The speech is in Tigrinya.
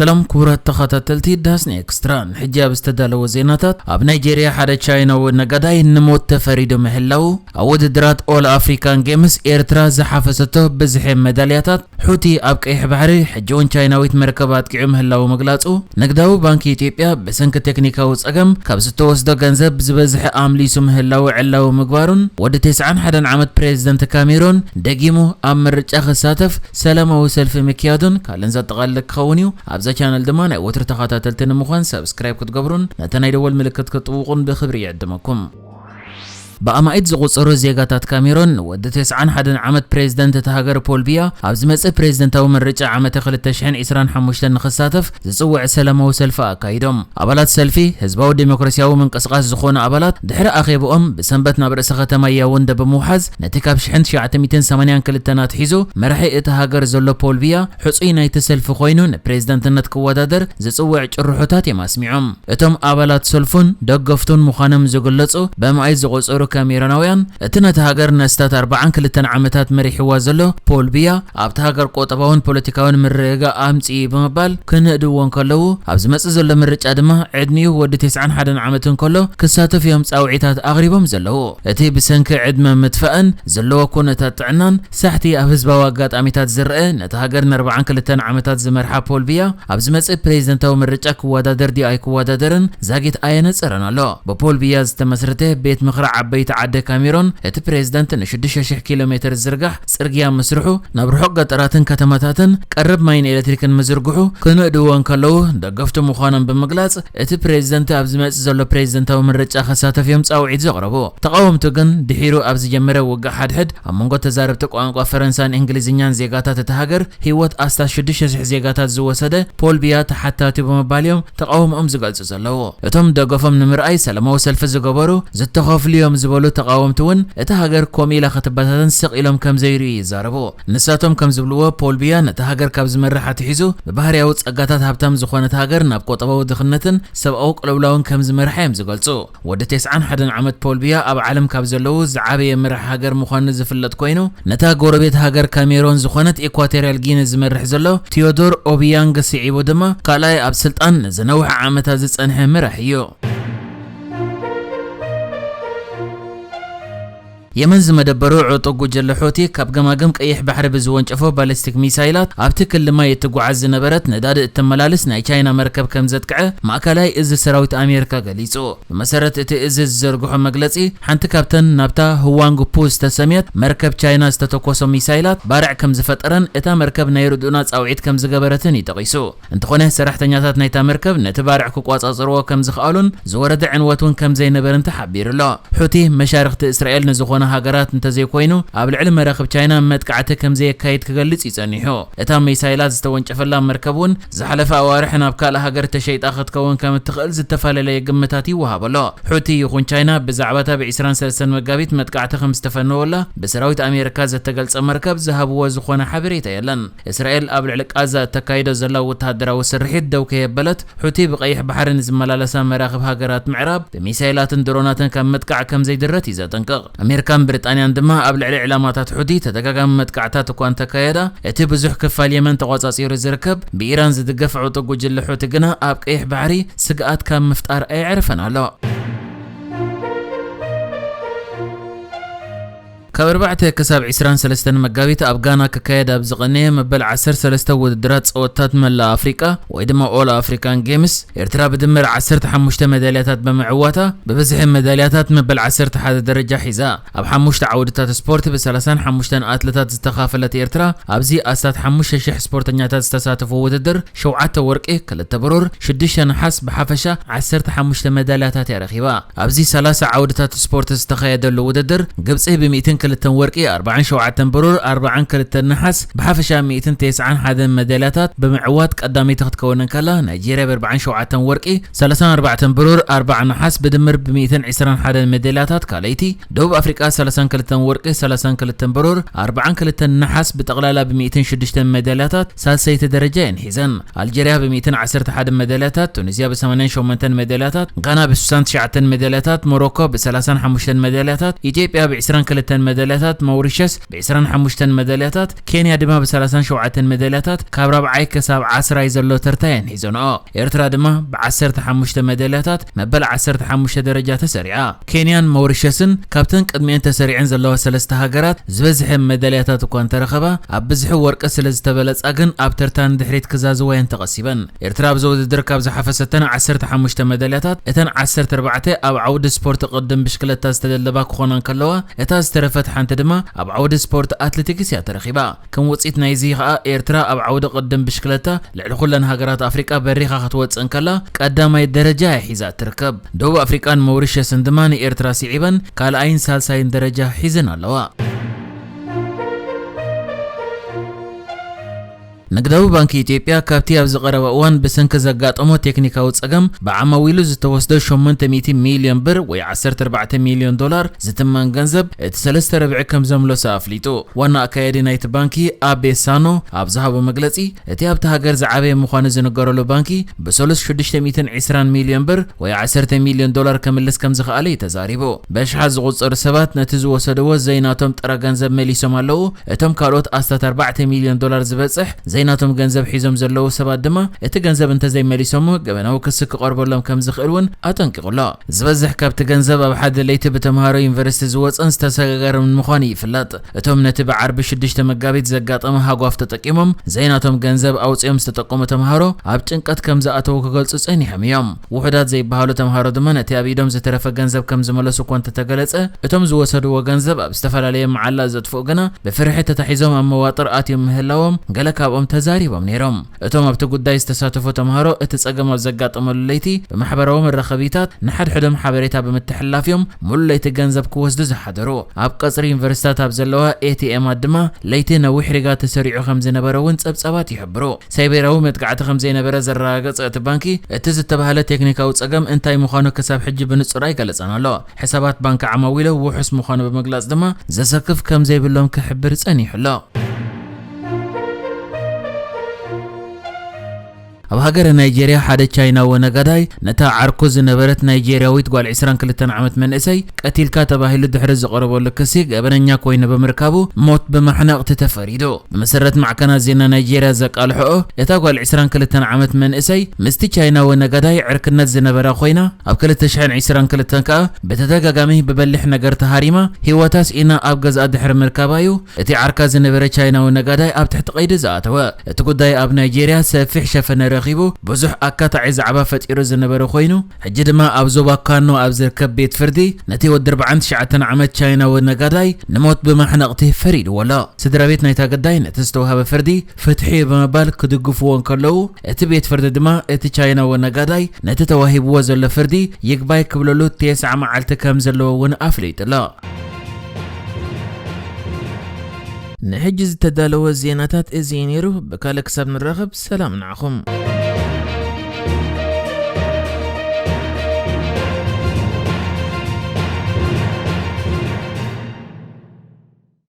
ሰላም ክቡራት ተኸታተልቲ ዳስኒ ኤክስትራ፣ ንሕጂ ኣብ ዝተዳለወ ዜናታት፣ ኣብ ናይጄርያ ሓደ ቻይናዊ ነጋዳይ ንሞት ተፈሪዱ ምህላው፣ ኣብ ውድድራት ኦል ኣፍሪካን ጌምስ ኤርትራ ዝሓፈሰቶ ብዝሒ መዳልያታት፣ ሑቲ ኣብ ቀይሕ ባሕሪ ሕጂ እውን ቻይናዊት መርከብ ኣጥቂዑ ምህላው ምግላጹ፣ ንግዳዊ ባንኪ ኢትዮጵያ ብሰንኪ ቴክኒካዊ ጸገም ካብ ዝተወስዶ ገንዘብ ዝበዝሐ ኣምሊሱ ምህላው ዕላዊ ምግባሩን፣ ወዲ ተስዓን ሓደን ዓመት ፕሬዝደንት ካሜሮን ደጊሙ ኣብ ምርጫ ክሳተፍ ሰላማዊ ሰልፊ ምክያዱን ካልእን ዘጠቓልል ክኸውን እዩ። ኣብዛ ቻነል ድማ ናይ ወትሩ ተኸታተልቲ ንምዃን ሰብስክራይብ ክትገብሩን ነቲ ናይ ደወል ምልክት ክትጥውቑን ብኽብሪ ይዕድመኩም። ብኣማኢት ዝቑጸሩ ዜጋታት ካሜሮን ንወዲ ተስዓን ሓደን ዓመት ፕሬዝደንት እታ ሃገር ፖል ቢያ ኣብ ዝመጽእ ፕሬዝደንታዊ ምርጫ ዓመተ ክልተ ሽሕን ዕስራን ሓሙሽተን ንኽሳተፍ ዝጽውዕ ሰላማዊ ሰልፊ ኣካይዶም። ኣባላት ሰልፊ ህዝባዊ ዴሞክራሲያዊ ምንቅስቓስ ዝኾኑ ኣባላት ድሕሪ ኣኼብኦም ብሰንበት ናብ ርእሰ ከተማ ያውንደ ብምውሓዝ ነቲ ካብ ሽሕን ትሽዓተ ሚእትን ሰማንያን ክልተን ኣትሒዙ መራሒ እታ ሃገር ዘሎ ፖል ቢያ ሕጹይ ናይቲ ሰልፊ ኮይኑ ንፕሬዝደንትነት ክወዳደር ዝጽውዕ ጭርሖታት እዮም ኣስሚዖም። እቶም ኣባላት ሰልፉን ደገፍቱን ምዃኖም ዝግለጹ ብኣማኢት ዝቑጸሩ ካሜሮናውያን፣ እቲ ነቲ ሃገር ንኣስታት ኣርባዓን ክልተን ዓመታት መሪሕዋ ዘሎ ፖል ቢያ ኣብቲ ሃገር ቁጠባውን ፖለቲካውን ምርግጋእ ኣምጺኡ እዩ ብምባል ክንእድዎ እንከለዉ፣ ኣብ ዝመጽእ ዘሎ ምርጫ ድማ ዕድሚኡ ወዲ ተስዓን ሓደን ዓመት እንከሎ ክሳተፍ እዮም ጻውዒታት ኣቕሪቦም ዘለዉ። እቲ ብሰንኪ ዕድመ ምጥፋእን ዘለዎ ኩነታት ጥዕናን ሳሕቲ ኣብ ህዝባዊ ኣጋጣሚታት ዝረአ፣ ነቲ ሃገር ንኣርባዓን ክልተን ዓመታት ዝመርሓ ፖል ቢያ ኣብ ዝመጽእ ፕሬዝደንታዊ ምርጫ ክወዳደር ድዩ ኣይክወዳደርን ዛጊት ኣየነጸረን ኣሎ። ብፖል ቢያ ዝተመስረተ ቤት ምኽሪ ዓበይቲ ዓዲ ካሜሮን፣ እቲ ፕሬዝደንት ንሽዱሽተ ሽሕ ኪሎ ሜትር ዝርጋሕ ጽርግያ ምስርሑ፣ ናብ ርሑቕ ገጠራትን ከተማታትን ቀረብ ማይን ኤሌክትሪክን ምዝርግሑ ክንእድዎ እንከለዉ፣ ደገፍቱ ምዃኖም ብምግላጽ፣ እቲ ፕሬዝደንት ኣብ ዝመጽእ ዘሎ ፕሬዝደንታዊ ምርጫ ክሳተፍ እዮም ጻውዒት ዘቕረቡ። ተቓወምቱ ግን ድሒሩ ኣብ ዝጀመረ ውግእ ሓድሕድ ኣብ መንጎ ተዛረብቲ ቋንቋ ፈረንሳን እንግሊዝኛን ዜጋታት እታ ሃገር ህይወት ኣስታት ሽዱሽተ ሽሕ ዜጋታት ዝወሰደ ፖል ቢያ ተሓታቲ ብምባል እዮም ተቓውሞኦም ዝገልጹ ዘለዉ። እቶም ደገፎም ንምርኣይ ሰላማዊ ሰልፊ ዝገበሩ ዝተኸፍሉ እዮም ዝበሉ ተቓወምቲ እውን እታ ሃገር ከምኡ ኢላ ክትበታተን ስቕ ኢሎም ከም ዘይርእዩ ይዛረቡ። ንሳቶም ከም ዝብልዎ ፖል ቢያ ነታ ሃገር ካብ ዝመርሕ ኣትሒዙ ብባህርያዊ ጸጋታት ሃብታም ዝኾነት ሃገር ናብ ቁጠባዊ ድኽነትን ሰብኣዊ ቅልውላውን ከም ዝመርሓ እዮም ዝገልጹ። ወዲ ተስዓን ሓደን ዓመት ፖል ቢያ ኣብ ዓለም ካብ ዘለዉ ዝዓበየ መራሒ ሃገር ምዃኑ ዝፍለጥ ኮይኑ፣ ነታ ጎረቤት ሃገር ካሜሮን ዝኾነት ኢኳቶርያል ጊኒ ዝመርሕ ዘሎ ቲዮዶር ኦቢያንግ ስዒቡ ድማ ካልኣይ ኣብ ስልጣን ንዝነውሐ ዓመታት ዝጸንሐ መራሒ እዩ። የመን ዝመደበሩ ዕጡቕ ጉጅለ ሑቲ ካብ ገማግም ቀይሕ ባሕሪ ብዝወንጨፎ ባሊስቲክ ሚሳይላት ኣብቲ ክሊ ማይ እትጓዓዝ ዝነበረት ነዳዲ እተመላልስ ናይ ቻይና መርከብ ከም ዘጥቅዐ ማእከላይ እዚ ሰራዊት ኣሜሪካ ገሊጹ። ብመሰረት እቲ እዚ ዝዘርግሖ መግለጺ፣ ሓንቲ ካብተን ናብታ ህዋንግ ፑ ዝተሰምየት መርከብ ቻይና ዝተተኮሶ ሚሳይላት ባርዕ ከም ዝፈጠረን እታ መርከብ ናይ ርድኡና ጻውዒት ከም ዝገበረትን እዩ ጠቒሱ። እንተኾነ፣ ሰራሕተኛታት ናይታ መርከብ ነቲ ባርዕ ክቆጻጸርዎ ከም ዝኸኣሉን ዝወረደ ዕንወት እውን ከም ዘይነበርን ተሓቢሩ ኣሎ። ሑቲ መሻርኽቲ እስራኤል ንዝኾነ ሃገራት እንተዘይኮይኑ፣ ኣብ ልዕሊ መራኽብ ቻይና መጥቃዕቲ ከም ዘየካይድ ክገልጽ እዩ ጸኒሑ። እታ ሚሳይላት ዝተወንጨፈላ መርከብ እውን ዝሓለፈ ኣዋርሕ ናብ ካልእ ሃገር ተሸይጣ ክትከውን ከም እትኽእል ዝተፈላለየ ግምታት ይወሃብ ኣሎ። ሑቲ ይኹን ቻይና ብዛዕባ እታ ብ ዕስራን ሰለስተን መጋቢት መጥቃዕቲ ከም ዝተፈነወላ ብሰራዊት ኣሜሪካ ዘተገልጸ መርከብ ዝሃብዎ ዝኾነ ሓበሬታ የለን። እስራኤል ኣብ ልዕሊ ቃዛ እተካይዶ ዘላ ወተሃደራዊ ስርሒት ደው ከየበለት፣ ሑቲ ብቐይሕ ባሕሪ ንዝመላለሳ መራኽብ ሃገራት ምዕራብ ብሚሳይላትን ድሮናትን ካብ ምጥቃዕ ከም ዘይድረት እዩ ዘጠንቅቕ። ኣሜሪካን ብሪጣንያን ድማ ኣብ ልዕሊ ዕላማታት ሑቲ ተደጋጋሚ መጥቃዕታት እኳ እንተካየዳ፣ እቲ ብዙሕ ክፋል የመን ተቖጻጺሩ ዝርከብ ብኢራን ዝድገፍ ዕጡቕ ጉጅለ ሑቲ ግና ኣብ ቀይሕ ባሕሪ ስግኣት ካብ ምፍጣር ኣየዕረፈን ኣሎ። ካብ ኣርባዕተ ክሳብ ዕስራን ሰለስተን መጋቢት ኣብ ጋና ክካየድ ኣብ ዝቐነየ መበል ዓሰርተ ሰለስተ ውድድራት ጸወታት መላእ ኣፍሪቃ ወይ ድማ ኦል ኣፍሪካን ጌምስ፣ ኤርትራ ብድምር ዓሰርተ ሓሙሽተ መዳልያታት ብምዕዋታ ብብዝሒ መዳልያታት መበል ዓሰርተ ሓደ ደረጃ ሒዛ። ኣብ ሓሙሽተ ዓውድታት ስፖርት ብሰላሳን ሓሙሽተን ኣትለታት ዝተኻፈለት ኤርትራ ኣብዚ ኣስታት ሓሙሽተ ሽሕ ስፖርተኛታት ዝተሳተፉ ውድድር ሸውዓተ ወርቂ፣ ክልተ ብሩር፣ ሽዱሽተ ነሓስ ብሓፈሻ ዓሰርተ ሓሙሽተ መዳልያታት እያ ረኺባ። ኣብዚ ሰላሳ ዓውድታት ስፖርት ዝተኻየደሉ ውድድር፣ ግብጺ ብሚእትን ክልተን ወርቂ፣ ኣርባዓን ሸውዓተን ብሩር፣ ኣርባዓን ክልተን ነሓስ፣ ብሓፈሻ ሚእትን ተስዓን ሓደን መዳልያታት ብምዕዋት ቀዳመይቲ ክትከውን እንከላ፣ ናይጄርያ ብኣርባዓን ሸውዓተን ወርቂ፣ ሰላሳን ኣርባዕተን ብሩር፣ ኣርባዓ ነሓስ፣ ብድምር ብሚእትን ዕስራን ሓደን መዳልያታት ካልኣይቲ፣ ደቡብ ኣፍሪቃ ሰላሳን ክልተን ወርቂ፣ ሰላሳን ክልተን ብሩር፣ ኣርባዓን ክልተን ነሓስ፣ ብጠቕላላ ብሚእትን ሽዱሽተን መዳልያታት ሳልሰይቲ ደረጃ እየን ሒዘን። ኣልጀርያ ብሚእትን ዓሰርተ ሓደን መዳልያታት፣ ቱኒዝያ ብሰማንያን ሸሞንተን መዳልያታት፣ ጋና ብስሳን ትሽዓተን መዳልያታት፣ ሞሮኮ ብሰላሳን ሓሙሽተን መዳልያታት፣ ኢትዮጵያ ብዕስራን ክልተን መዳልያታት፣ መውሪሸስ ብ ዕስራን ሓሙሽተን መዳልያታት፣ ኬንያ ድማ ብ ሰላሳን ሸውዓተን መዳልያታት ካብ ራብዓይ ክሳብ ዓስራይ ዘሎ ተርታ እየን ሒዘንኦ። ኤርትራ ድማ ብ ዓሰርተ ሓሙሽተ መዳልያታት መበል ዓሰርተ ሓሙሽተ ደረጃ ተሰሪዓ። ኬንያን መውሪሸስን ካብተን ቅድሚኤን ተሰሪዐን ዘለዋ ሰለስተ ሃገራት ዝበዝሐ መዳልያታት እኳ እንተረኸባ፣ ኣብ ብዝሒ ወርቂ ስለ ዝተበለጻ ግን ኣብ ተርታ ንድሕሪት ክዛዝዋ እየን ተቐሲበን። ኤርትራ ኣብዚ ውድድር ካብ ዝሓፈሰተን ዓሰርተ ሓሙሽተ መዳልያታት፣ እተን ዓሰርተ ኣርባዕተ ኣብ ዓውዲ ስፖርት ቅድም ብሽክለታ ዝተደለባ ክኾና እንከለዋ፣ እታ ዝተረፈት ሓንቲ ድማ ኣብ ዓውዲ ስፖርት ኣትሌቲክስ እያ ተረኺባ። ከም ውጽኢት ናይዚ ኸኣ፣ ኤርትራ ኣብ ዓውዲ ቅድም ብሽክለታ ልዕሊ ኩለን ሃገራት ኣፍሪቃ በሪኻ ክትወጽእ እንከላ፣ ቀዳማይ ደረጃ እያ ሒዛ እትርከብ። ደቡብ ኣፍሪቃን መውሪሸስን ድማ ንኤርትራ ስዒበን ካልኣይን ሳልሳይን ደረጃ ሒዘን ኣለዋ። ንግዳዊ ባንኪ ኢትዮጵያ ካብቲ ኣብዚ ቀረባ እዋን ብሰንኪ ዘጋጠሞ ቴክኒካዊ ጸገም ብዓማዊሉ ዝተወስደ ሸሞንተ ሚእቲ ሚልዮን ብር ወይ ዓሰርተ ኣርባዕተ ሚልዮን ዶላር ዝትመን ገንዘብ እቲ ሰለስተ ረብዒ ከም ዘምለሰ ኣፍሊጡ። ዋና ኣካያዲ ናይቲ ባንኪ ኣቤ ሳኖ ኣብ ዝሃቦ መግለጺ፣ እቲ ኣብቲ ሃገር ዝዓበየ ምዃኑ ዝንገረሉ ባንኪ ብሰሉስ ሽዱሽተ ሚእትን ዕስራን ሚልዮን ብር ወይ ዓሰርተ ሚልዮን ዶላር ከምልስ ከም ዝኸኣለ እዩ ተዛሪቡ። በሽሓት ዝቑጸሩ ሰባት ነቲ ዝወሰድዎ ዘይናቶም ጥረ ገንዘብ መሊሶም ኣለዉ። እቶም ካልኦት ኣስታት ኣርባዕተ ሚልዮን ዶላር ዝበጽሕ ዘይናቶም ገንዘብ ሒዞም ዘለዉ ሰባት ድማ እቲ ገንዘብ እንተዘይመሊሶሞ ገበናዊ ክሲ ክቐርበሎም ከም ዝኽእል እውን ኣጠንቂቑ ኣሎ። ዝበዝሕ ካብቲ ገንዘብ ኣብ ሓደ ለይቲ ብተምሃሮ ዩኒቨርሲቲ ዝወጸን ዝተሰጋገረን ምዃኑ ይፍለጥ። እቶም ነቲ ብዓርቢ ሽዱሽተ መጋቢት ዘጋጠመ ሃጓፍ ተጠቂሞም ዘይናቶም ገንዘብ ኣውጺኦም ዝተጠቀሙ ተምሃሮ ኣብ ጭንቀት ከም ዝኣተዉ ክገልጹ ጸኒሖም እዮም። ውሑዳት ዘይበሃሉ ተምሃሮ ድማ ነቲ ኣብ ኢዶም ዝተረፈ ገንዘብ ከም ዝመለሱ እኳ እንተተገለጸ፣ እቶም ዝወሰድዎ ገንዘብ ኣብ ዝተፈላለየ መዓላ ዘጥፍኡ ግና ብፍርሒ ተታሒዞም ኣብ መዋጥር ኣትዮም ምህላዎም ገለ ካብኦም ተዛሪቦም ነይሮም። እቶም ኣብቲ ጉዳይ ዝተሳተፉ ተምሃሮ እቲ ጸገም ኣብ ዘጋጠመሉ ለይቲ ብማሕበራዊ መራኸቢታት ንሓድሕዶም ሓበሬታ ብምትሕልላፍ እዮም ሙሉ ለይቲ ገንዘብ ክወስዱ ዝሓደሩ። ኣብ ቀጽሪ ዩኒቨርሲታት ኣብ ዘለዋ ኤ ቲ ኤማት ድማ ለይቲ ነዊሕ ሪጋ ተሰሪዑ ከም ዝነበረ እውን ጸብጻባት ይሕብሩ። ሳይበራዊ መጥቃዕቲ ከም ዘይነበረ ዘረጋገጸ እቲ ባንኪ፣ እቲ ዝተባህለ ቴክኒካዊ ጸገም እንታይ ምዃኑ ክሳብ ሕጂ ብንጹር ኣይገለጸን ኣሎ። ሕሳባት ባንኪ ዓማዊሉ ውሑስ ምዃኑ ብምግላጽ ድማ ዘሰክፍ ከም ዘይብሎም ክሕብር ጸኒሑ ኣሎ። ኣብ ሃገረ ናይጄርያ ሓደ ቻይናዊ ነጋዳይ ነታ ዓርኩ ዝነበረት ናይጄርያዊት ጓል ዕስራን ክልተን ዓመት መንእሰይ ቀቲልካ ተባሂሉ ድሕሪ ዝቐረበሉ ክሲ ገበነኛ ኮይኑ ብምርካቡ ሞት ብማሕነቕቲ ተፈሪዱ። ብመሰረት ማዕከናት ዜና ናይጄርያ ዘቃልሕኦ፣ እታ ጓል ዕስራን ክልተን ዓመት መንእሰይ ምስቲ ቻይናዊ ነጋዳይ ዕርክነት ዝነበራ ኮይና፣ ኣብ ክልተ ሽሕን ዕስራን ክልተን ከኣ ብተደጋጋሚ ብበሊሕ ነገር ተሃሪማ ህይወታ ስኢና ኣብ ገዝኣ ድሕሪ ምርካባ እዩ እቲ ዓርካ ዝነበረ ቻይናዊ ነጋዳይ ኣብ ትሕቲ ቀይዲ ዝኣተወ። እቲ ጉዳይ ኣብ ናይጄርያ ሰፊሕ ሸፈነ ረኺቡ ብዙሕ ኣካታዒ ዛዕባ ፈጢሩ ዝነበረ ኮይኑ፣ ሕጂ ድማ ኣብ ዞባ ካኖ ኣብ ዝርከብ ቤት ፍርዲ ነቲ ወዲ ኣርባዓን ትሽዓተን ዓመት ቻይናዊ ነጋዳይ ንሞት ብማሕነቕቲ ፈሪድዎ ኣሎ። ስድራ ቤት ናይታ ገዳይ ነቲ ዝተዋህበ ፍርዲ ፍትሒ እዩ ብምባል ክድግፍዎ እንከለዉ፣ እቲ ቤት ፍርዲ ድማ እቲ ቻይናዊ ነጋዳይ ነቲ ተዋሂብዎ ዘሎ ፍርዲ ይግባይ ክብለሉ ተስዓ መዓልቲ ከም ዘለዎ እውን ኣፍሊጡ ኣሎ። ንሕጂ ዝተዳለወ ዜናታት እዚ እዩ ነይሩ። ብካልእ ክሳብ ንራኸብ ሰላም ንዓኹም።